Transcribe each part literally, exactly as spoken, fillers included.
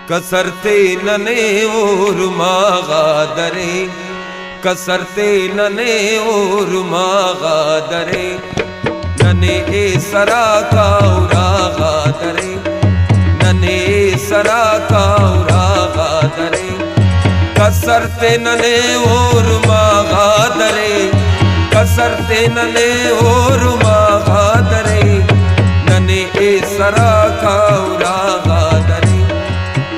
کسر تے ننے اورماغا درے، کسر تے ننے اورماغا درے، ننے ایسرا کاوراغا درے، ننے ایسرا کاوراغا درے۔ کسر تے ننے اورماغا درے، کسر تے ننے اورماغا درے، ننے ایسرا کاوراغا درے،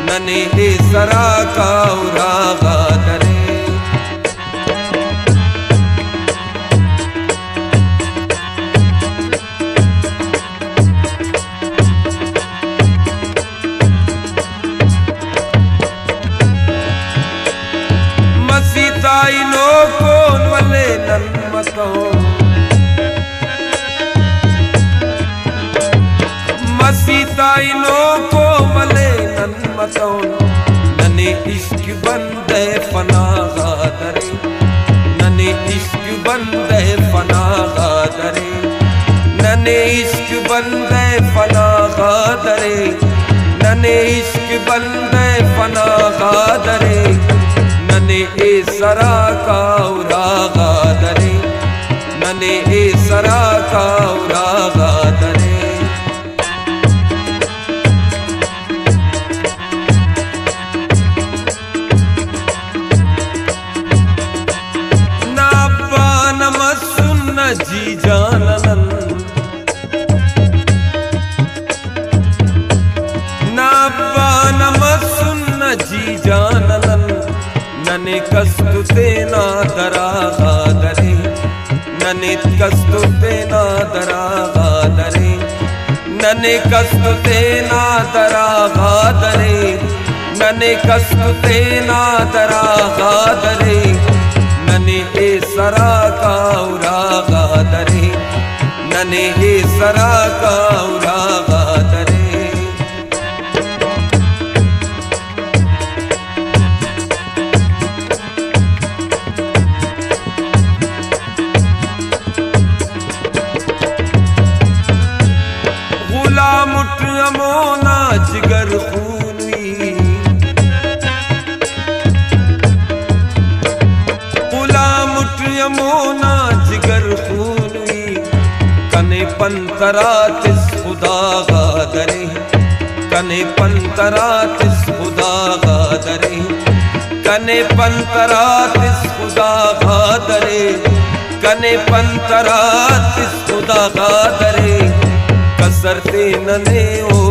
ننے ایسرا کاوراغا درے۔ مسیت آ ہنوکون ولے نن متون، مسیت آ ہنوکون ولے نن متون، ننے عشق بندہ فنا غا درے، ننے عشق بندہ فنا غا درے، ننے عشق بندہ فنا غا درے، ننے عشق بندہ فنا غا درے، ننے ایسرا کاوراغا درے، ننے ایسرا کاوراغا درے۔ نا ابا نہ مسن نہ جی جان نن، نا ابا نہ مسن نہ جی جان نن، ننے کس تو تینا دراغا درے، ننے کس تو تینا دراغا درے، ننے کس تو تینا دراغا درے، ننے کس تو تینا دراغا درے، ننے ایسرا کاوراغا درے، ننے ایسرا کاوراغا درے۔ غلام اٹ ہمونا جگر خون ای، غلام اٹ ہمونا جگر خون ای، کنے پنترا تس خدا غا درے، کنے پنترا تس خدا غا درے، کنے پنترا تس خدا غا درے، کنے پنترا تس خدا غا درے، کسر تے ننے او